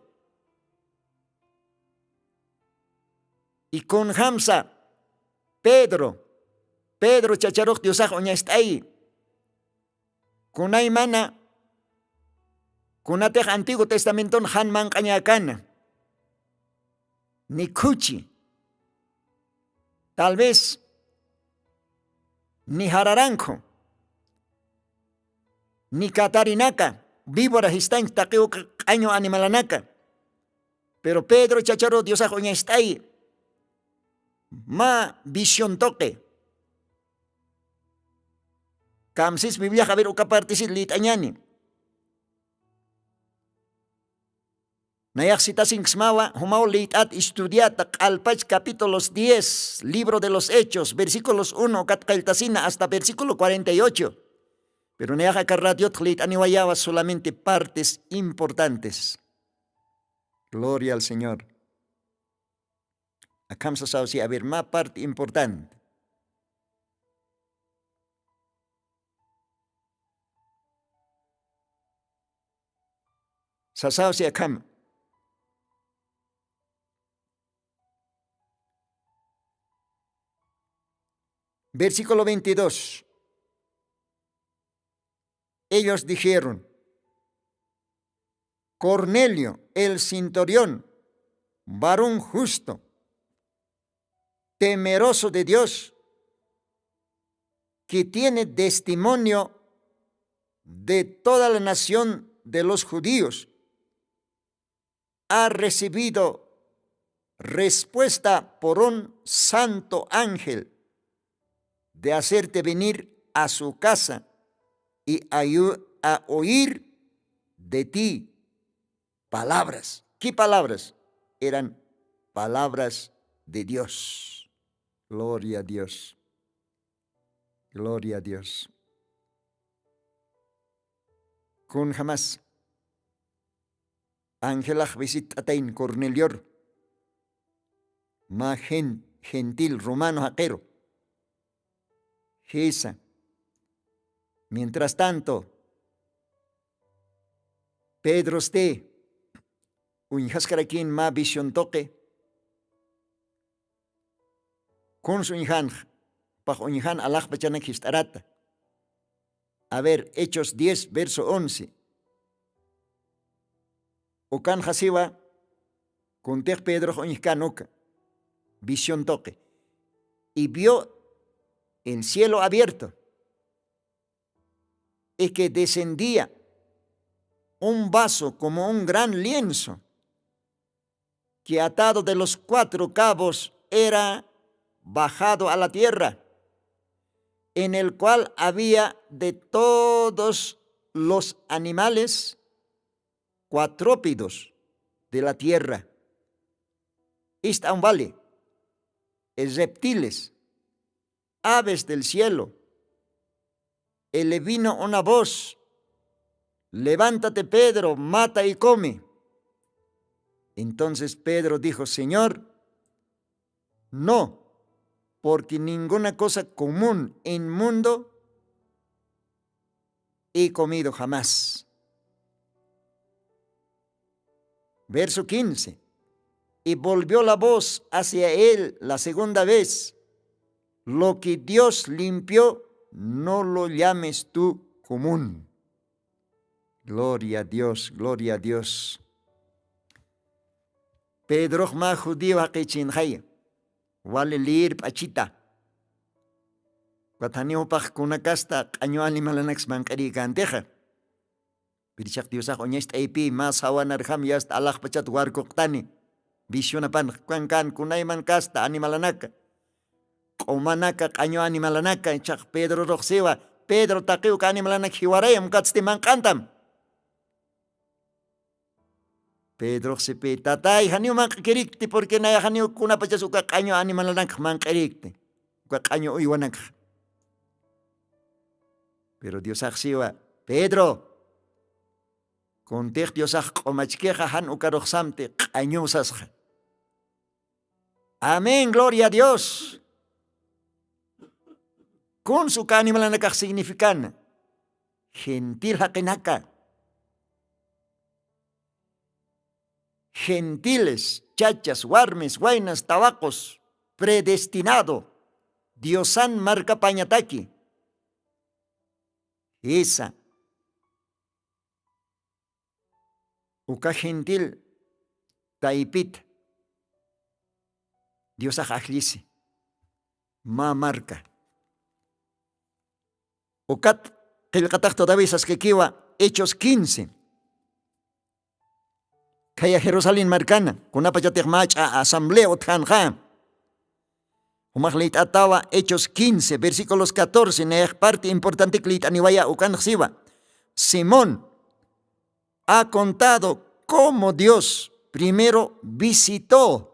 Y kunjamsa pedro pedro chacharux diosax uñast'ayi. Kunaymana kunatix antiguo testamenton jan manq'añäkana. Ni khuchi tal vez ni jararankhu ni katarinaka vivora jistañk taqiw q'añu animalanaka. Pero pedro chacharu diosax uñast'ayi mä vision tuqi. Kamsis bibliax a ver uka partisit liyt'añani. Nayaxsitasinksmawa jumaw liyt'at estudiata q'alpach capítulos diez libro de los hechos versículos uno ukat qalltasina hasta versículo cuarenta y ocho. Pero nayax aka radiotx liyt'aniwayawa solamente partes importantes. Gloria al señor. Akham sasaw si a ver mä parte importante. Sasaw si akham. Versículo veintidós. Ellos dijeron: Cornelio el centurión, varón justo, temeroso de dios, que tiene testimonio de toda la nación de los judíos ha recibido respuesta por un santo ángel de hacerte venir a su casa y a, a oír de ti palabras. ¿Qué palabras? Eran palabras de Dios. Gloria a Dios. Gloria a Dios. Kun jamas angelax visitt'atayn Cornelior, mä gen-, gentil romano jaqiru. Jisa. Mientras tanto, Pedrosti uñjaskarakin mä visión tuqi. Kuns uñjanx, pax uñjan alaxpachanak jist'arata. A ver, Hechos diez, verso once. Ukanxa siwa, kuntix Pedrox uñjkan uka visión tuqi. Y vio el cielo abierto, y que descendía un vaso como un gran lienzo, que atado de los cuatro cabos era bajado a la tierra, en el cual había de todos los animales cuatrópidos de la tierra. Ist'am wali, reptiles, aves del cielo. Y le vino una voz: "Levántate, Pedro, mata y come". Entonces Pedro dijo: "Señor, no, porque ninguna cosa común, inmundo, he comido jamás". Verso quince. Y volvió la voz hacia él la segunda vez: "Lo que Dios limpió, no lo llames tú común". Gloria a Dios, gloria a Dios. Pedrox mä judío jaqichinxaya, wali leer p'achita. Ukat janiw jupax kuna kasta q'añu animalanaks manq'irïkäntixa. Pirichaq Diosax uñacht'aypï mä sawanarjam yasta alaxpachat warkuqtani. Visionapan, kan kan kunayman kasta animalanaka, q'umanaka, q'añu animalanaka. Ichax Pedrorux siwa: "Pedro, taqiw uka animalanak jiwarayam, ukatsti manq'antam". Pedrox sipï: "Tatay, janiw manq'kirikti, porque nayax janiw kunapachas uka q'añu animalanakx manq'irikti, uka q'añu uywanakx". Pero Diosax siwa: "Pedro, kuntix Diosax q'umachkixa, jan ukarux samti q'añuw sasxa". Amén, gloria a Dios. Kuns uka animalanakax significana: gentil jaqinaka. Gentiles, chachas, warmis, waynas, tawaqus, predestinado, Diosan markapañataki. Jisa. Uka gentil taypita Diosax ajllisi mä marka. Ukat qillqatax todavía saskakiwa, Hechos quince. Khaya Jerusalén markana, kunapachatix mach'a asamblea utjanxa. Jumax liyt'atawa Hechos quince, versículos catorce, nayax parte importantek liyt'aniwaya, ukanx siwa: "Simón ha contado cómo Dios primero visitó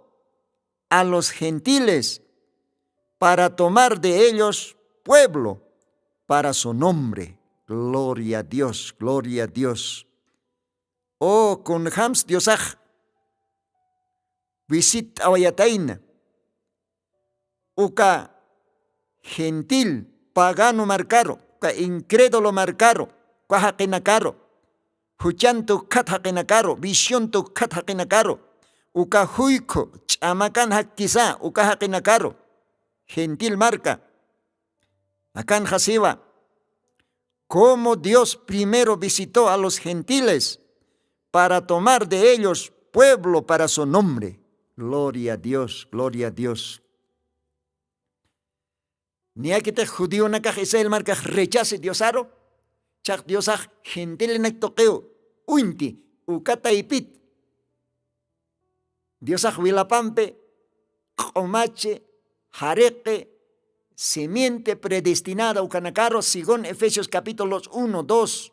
a los gentiles para tomar de ellos pueblo para su nombre". Gloria a Dios, gloria a Dios. O kunjams Diosax visitt'awayatayna uka gentil pagano markaru, uka incrédulo markaru, uka jaqinakaru, juchan tukjat jaqinakaru, vision tukjat jaqinakaru, uka juykhu ch'amakan jakkisa uka jaqinakaru, gentil marka. Akanxa siwa: "Como Dios primero visitó a los gentiles para tomar de ellos pueblo para su nombre". Gloria a Dios, gloria a Dios. Niyakitix judionakax Israel markax rechasi Diosaru, Chaq diosax gentilinak tuqiw uñti, uka taypit diosax wilapampi q'umachi, jariqi, simiente predestinada ukanakaru según efesios capítulos uno dos,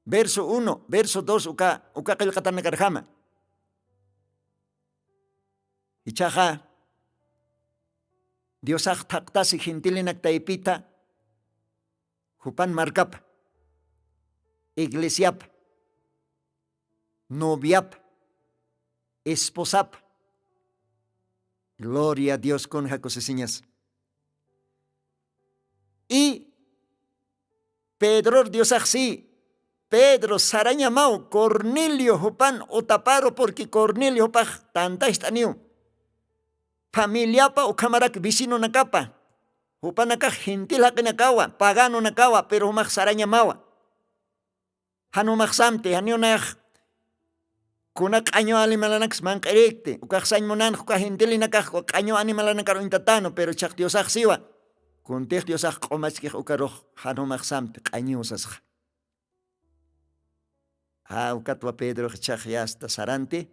verso uno verso dos uka uka qillqatanakarjama. Ichaxa diosax thaqtasi gentilinak taypita jupan markapa, iglesiapa, noviapa, esposapa. Gloria a dios kun jakusisiñas. Y pedror diosaxsi, pedro sarañamaw cornelio jupan utaparu purqui cornelio jupax tantacht'aniw, familiapa ukhamarak vecinonakapa, jupanakax gentil jaqinakawa paganonakawa piru jumax sarañamawa. Jan jumaxsamti janiw nayax kuna q'añu animalanaksa manq'irikti ukaxsañ munanxa uka gentilinakax uka q'añu animalanakar uñtatanu piru chhaq diosaxsiwa. Kuntix diosax q'umachkix ukarux jan jumaxsamti q'añiw sasxa. Jawkatwa pedrox chhaq yasta saranti,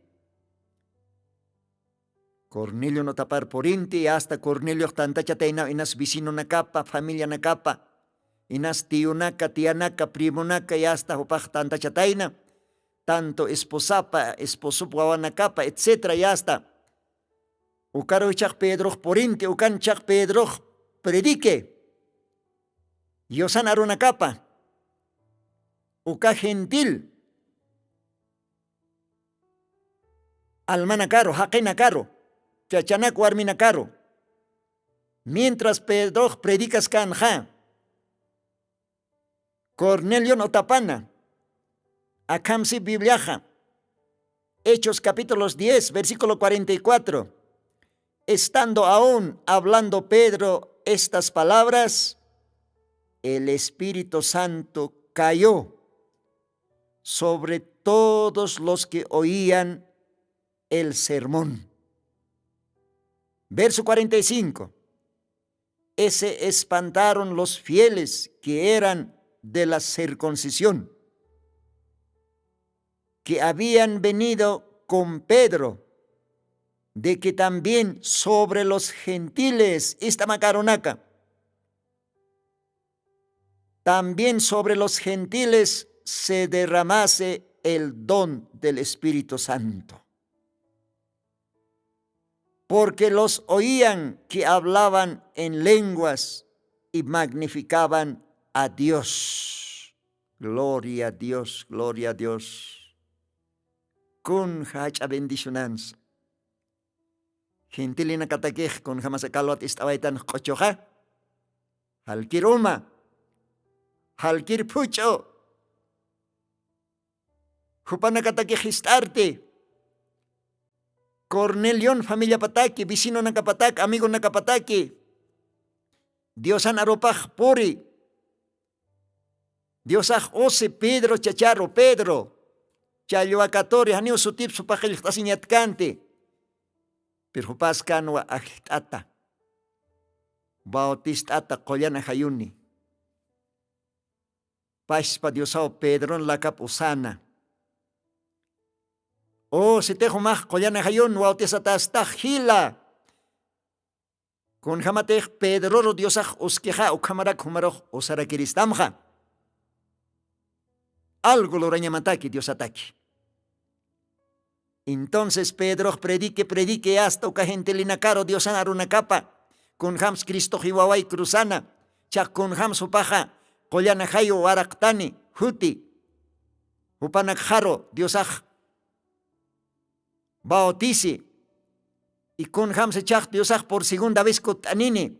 cornelion utapar purinti yasta corneliox tantachataynaw inas vecinonakapa familianakapa, inas tiyunaka tiyanaka primonaka yasta jupax tantachatayna, tanto esposapa esposopa wawanakapa etcétera yasta. Ukaruw chhaq pedrox purinti ukan chhaq pedrox predique, yusan arunakapa uka gentil almanakaru jaqinakaru chachanak warminakaru. Mientras pedrox predicaskanxa, cornelion utapana akhamsi bibliaxa, hechos capítulos diez versículo cuarenta y cuatro, estando aún hablando pedro estas palabras, el espíritu santo cayó sobre todos los que oían el sermón. Verso cuarenta y cinco, y se espantaron los fieles que eran de la circuncisión, que habían venido con pedro, de que también sobre los gentiles ist'amakarunaka, también sobre los gentiles se derramase el don del espíritu santo, porque los oían que hablaban en lenguas y magnificaban a dios. Gloria a dios gloria a dios. Kun jach'a bendicionansa. Gentilinakatakix kunjamasa kalwat ist'awaytan q'uchuxa, jalkir uma, jalkir phuch'u, jupanakatakix jist'arti, cornelion familiapataki vecinonakapatak amigonakapataki, diosan arupax puri. Diosax usi pedro chacharu pedro, challwakaturi janiw sutipsupax qillqt'asiñatkanti. Pir jupaskanwa ajlt'ata, bautist'ata qullan ajayuni. Paspa diosaw pedron lakap usana, u sitix jumax qullan ajayun bautisatästax jila. Kunjamatix pedroru diosax uskixa ukhamarak jumarux usarakiristamxa. Algo lurañamataki diosataki. Entonces pedrox predique predique asta uka gentelinakaru diosan arunakapa, kunjams cristox iwaway cruzana, chaq kunjams jupaxa qullana jayu waraqtani juti, jupanakxaru diosax bautisi. Y kunjamsa chaq diosax por segunda vez kutt'anini,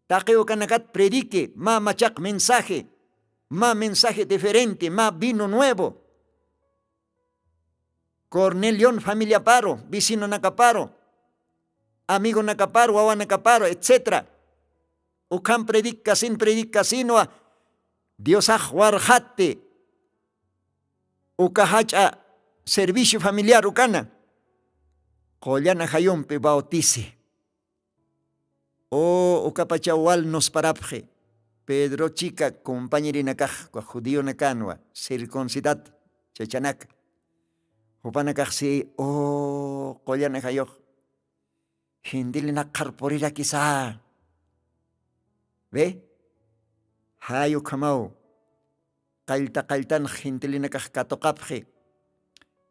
taqi ukanakat predique mä machaq mensaje, mä mensaje diferente mä vino nuevo. Cornelion familiaparu, vecinonakaparu, amigonakaparu wawanakaparu etcétera. Ukham predickasin predickasinwa diosax warxatti uka jach'a servicio familiar ukana, qullan ajayumpi bautisi. U ukapachaw wal nusparapxi, Pedro chika compañerinakax judionakanwa circuncidad chachanaka. Jupanakaxsi o qullan ajayux gentilinaxar purirakisa. Ve, jay ukhamaw qallta qalltan gentelinakax katuqapxi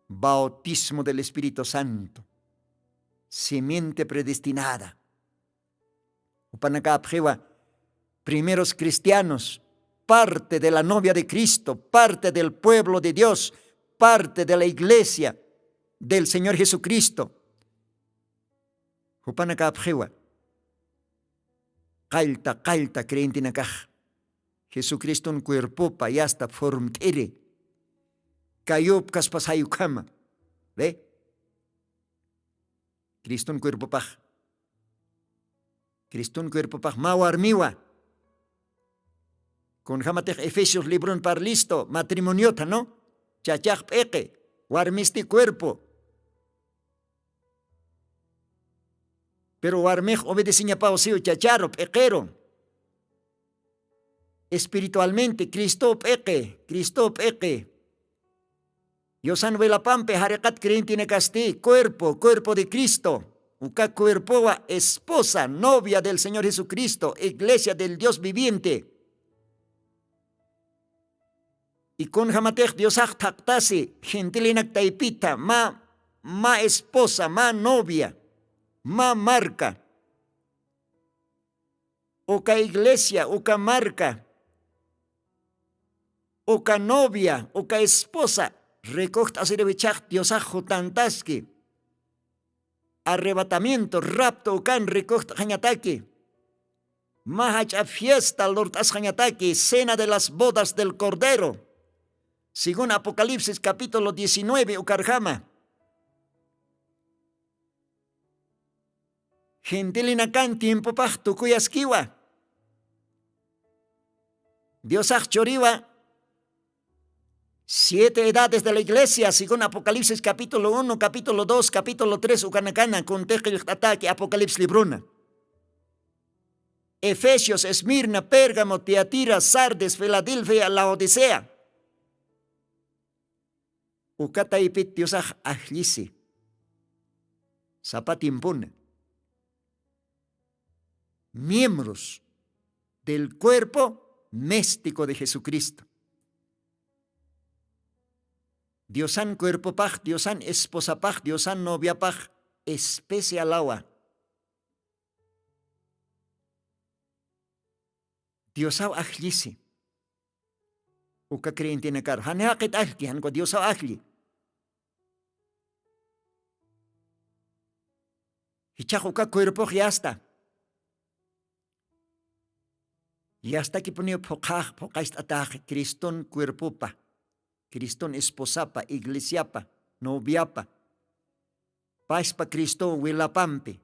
bautismo del espíritu santo, simiente predestinada. Jupanakapxiwa primeros cristianos, parte de la novia de Cristo, parte del pueblo de Dios, parte de la iglesia del Señor Jesucristo. Jupanakapxiwa qallta qallta creyentenakax jesucriston cuerpopa yasta formt'iri kayupkaspas jayukhama. Ve, criston cuerpopax criston cuerpopax mä warmiwa. Kunjamatix efesios libron parlisto matrimoniota no, chachax p'iqi, warmisti cuerpo. Pero warmix obedeciñapaw siw chacharu p'iqiru. Espiritualmente cristow p'iqi cristow p'iqi. Yusan wilapampi jariqat creyentinakasti cuerpo cuerpo de cristo, uka cuerpowa esposa novia del señor jesucristo iglesia del dios viviente. Y kunjamatix diosax thaqtasi gentilinak taypita mä mä esposa mä novia, mä marca, uka iglesia uka marca, uka novia uka esposa rikuxt'asiriwichax diosax jutantaski. Arrebatamiento rapto ukan rikuxt'axañataki. Mä jach'a fiesta lurt'asxañataki cena de las bodas del cordero, según apocalipsis capítulo diecinueve ukarjama. Gentilinakan tiempopax tukuyaskiwa. Diosax churiwa siete edades de la iglesia según apocalipsis capítulo uno capítulo dos capítulo tres ukanakana kuntix qillqt'ataki apocalipsis libruna. Efesios, esmirna, pérgamo, tiatira, sardes, filadelfia, laodicea. Uka taypit diosax ajllisi sapa tiempuna miembros del cuerpo místico de jesucristo. Diosan cuerpopax diosan esposapax diosan noviapax especialawa. Diosaw ajllisi uka creyentenakaru jani jaqit ajlki jankwa diosaw ajlli. Jichhax uka cuerpox yasta. Yastakipuniw phuqhax phuqhacht'ataxi criston cuerpopa, criston esposapa iglesiapa, noviapa, paspa cristow wilapampi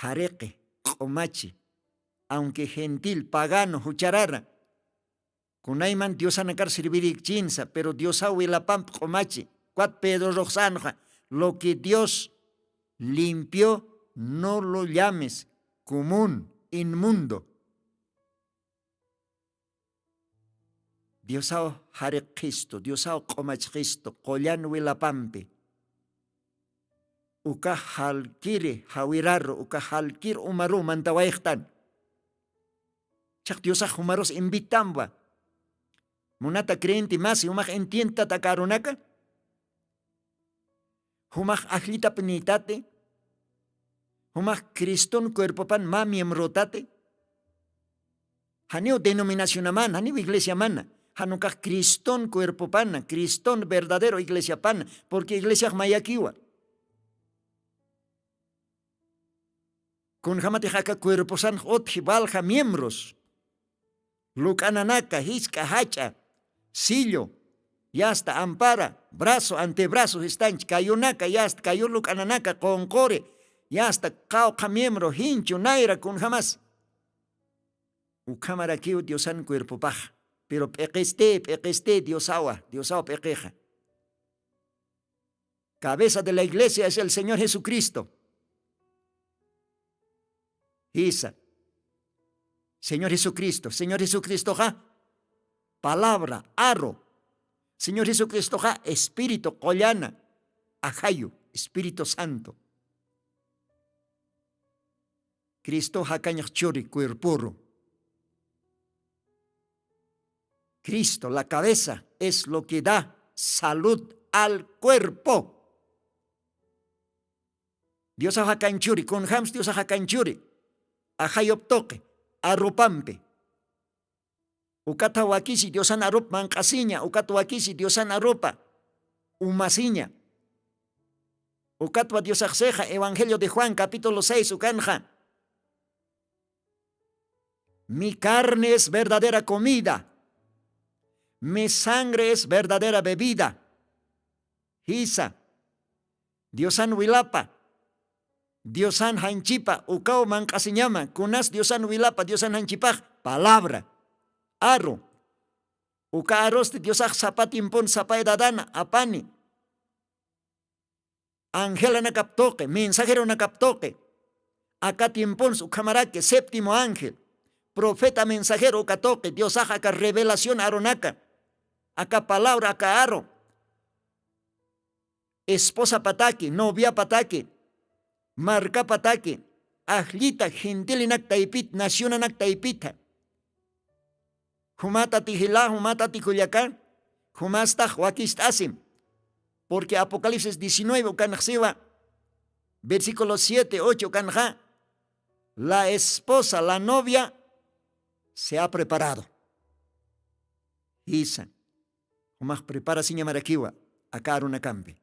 jariqi, q'umachi, aunque gentil pagano jucharara kunayman diosanakar sirvirikchinsa pero diosaw wilapamp q'umachi. Cuat pedro ruxsanxa, lo que dios limpió no lo llames común, inmundo. Diosaw jariqhistu diosaw q'umachxistu qullan wilapampi uka jalkiri jawiraru uka jalkir umaru mantawayxtan. Chaq diosax jumarus invitamwa. Munata creyenti masi jumax entientat aka arunaka jumax ajllitapnïtati? Jumax criston cuerpopan mä miembrotati? Janiw denominacionamana janiw iglesiamana, janukax criston cuerpopana criston verdadero iglesiapana. Purqui iglesiax mayakiwa. Kunjamatix aka cuerposanx utji valja miembros, luk'ananaka jisk'a jach'a, sillo, yasta ampara, brazo antebrazo jistanchi kayunaka yasta kayu luk'ananaka qunquri, yasta qawqha miembro jinchu nayra kunjamas. Ukhamarakiw diosan cuerpopax, pero p'iqisti p'iqisti diosawa diosaw p'iqixa. Cabeza de la iglesia es el señor jesucristo. Jisa. Señor Jesucristo, Señor Jesucristoxa palabra, aru. Señor Jesucristoxa espíritu, qullana, ajayu, Espíritu Santo. Cristo jakañax churi cuerporu. Cristo, la cabeza, es lo que da salud al cuerpo. Diosax jakañ churi, kunjams Diosax jakañ churi. Ajayup tuqi, arupampi. Ukatha wakisi Diosan arup manq'asiña, ukat wakisi Diosan arupa umasiña. Ukatwa Diosaxsixa Evangelio de Juan capítulo seis ukanxa: "Mi carne es verdadera comida, mi sangre es verdadera bebida". Jisa, Diosan wilapa, Diosan janchipa, ukaw manq'asiñama, kunas Diosan wilapa, Diosan janchipax palabra, aru. Uka arusti Diosax sapa tiempon, sapa edadana apani. Angelanakap tuqi, mensajeronakap tuqi. Aka tiempons ukhamaraki séptimo ángel, profeta mensajero uka tuqi, Diosax aka revelación arunaka, aka palabra, aka aru. Esposapataki, noviapataki, markapataki, ajllita gentilinak taypit, nacionanak taypita. Jumatati jila, jumatati kullaka, jumastax wakist'asim. Porque Apocalipsis diecinueve ukanxsiwa, versículo siete, ocho ukanxa: "La esposa, la novia, se ha preparado". Jisa. Jumax preparasiñamarakiwa aka arunakampi.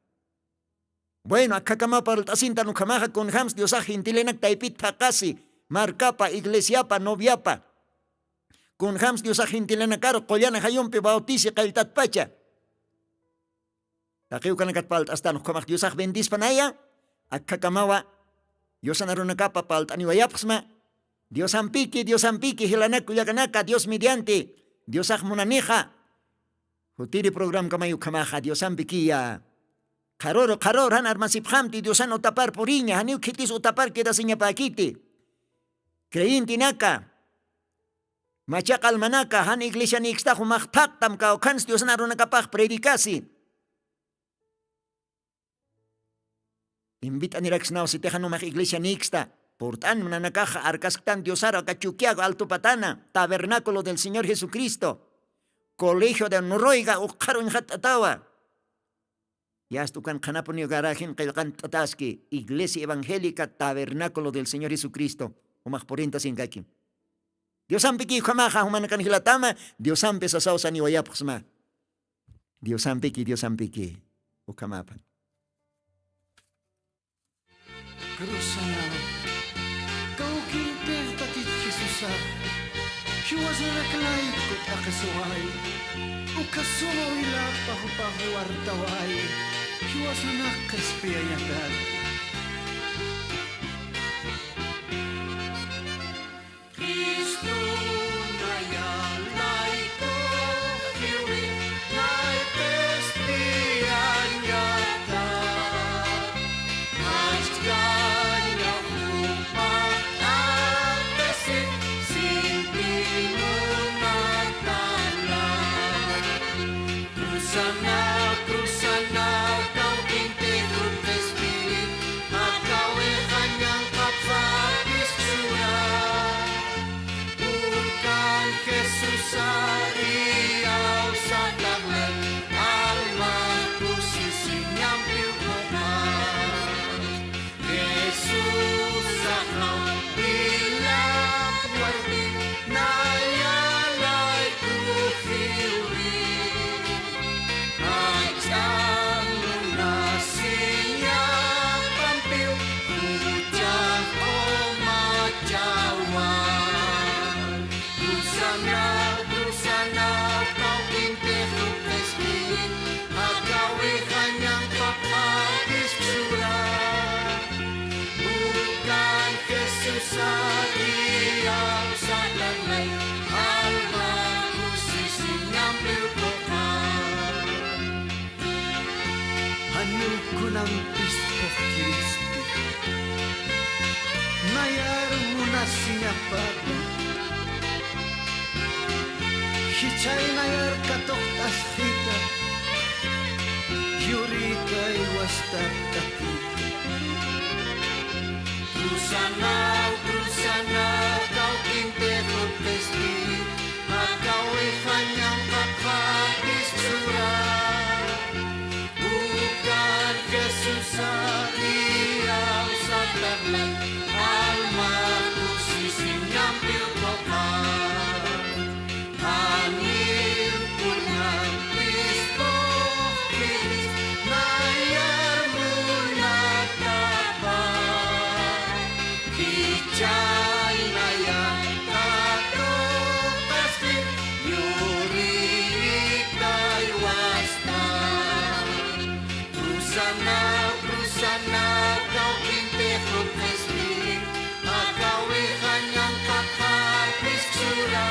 Bueno, akhakama parlt'asintan ukhamaxa, kunjams Diosax gentilinak taypit thaqasi, markapa, iglesiapa, noviapa. Kunjams Diosax gentilianakaru qullana jayumpi bautisi qalltatpacha. Taqi ukanakat parlt'astan ukhamax Diosax bendispanaya, akhakamawa Diosan arunakapa parlt'aniwayapxsma. Diosampiki, Diosampiki, jilanak kullakanaka, Dios mediante, Diosax munanixa. Jutiri programkamay ukhamaxa, Diosampikiya. Qharuru, qharur, jan armasipxamti, Diosan utapar puriña, janiw khitis utapar quedasiñapäkiti. Creyentenaka, machaq almanaka, jan iglesianïkstax jumax thaqtam kawkhans Diosan arunakapax predicasi. Invit'aniraksnaw sitixa numax iglesianïksta, purt'an nanakaxa arkasktan Diosaru aka Chukiyago altupatana, tabernáculo del Señor Jesucristo, colegio de Noruega ukxar uñxatt'atawa. Yasta ukan qhanapuniw garajin qillqant'ataski, Iglesia Evangélica Tabernáculo del Señor Jesucristo, umax purintasinkaki. Diosampiki ukhamaxa, jumanakan jilatama, Diosampi sasaw saniwayapxsma. Diosampiki, Diosampiki, ukhamapan. Cruzanaw, kawkintix Tatit Jesusax, jiwasanak layku t'aqhisuway, uka suma wilapa jupax wartaway, jiwasanak qhispiyañatat. Cristo naya layku jiwi, nay cristiañata. Achkaña jupax t'aqhisi sinti munatala. Cruzanaw, cruzanaw, kawkintix Espíritu, akawixa ñanqhapxapis chura. Ukan Jesusar iyawsataxlay, alma kusisiñampiw puqas. Jesús saxaw, ilap warmi, naya layku jiwi. Jach'a munasiñapampiw, juchax umachawa. Cruzanaw, cruzanaw, kawkintix Espíritu, akawixa ñanqhapxapis chura. Ukan Jesusar iyawsataxlay, alma kusisiñampiw puqas. Janiw kunampis phuqt'iristi. Nayar munasiñapata, Khichhaynayar katuqt'asxita, yurïtay wastap tatita. Cruzanaw, cruzanaw, kawkintix utqisti, jakawix jañanqapxapis chura. Ukan Jesusar iyawsatablay, alma kusisiñampiw puqar. Janiw kunampis puqkiris, nayar munatapa. Khichhaynayar katuqt'asti, yurïtay wasta. Cruzanaw, cruzanaw, kawkintix utqisti, jakawix jañanqapxapis chura.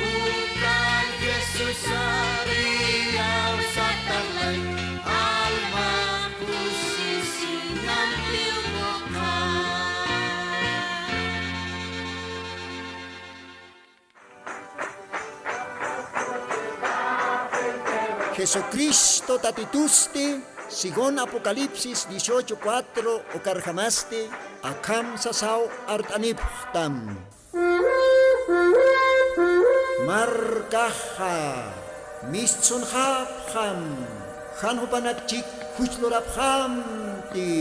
Ukan Jesusar iyawsatablay, alma kusisiñampiw puqar. Jesucristo Tatitusti, según Apocalipsis dieciocho cuatro ukarjamasti, akham sasaw art'anipxtam. Markaxa mistsunxapxam, jan jupanakchik juch lurapxamti.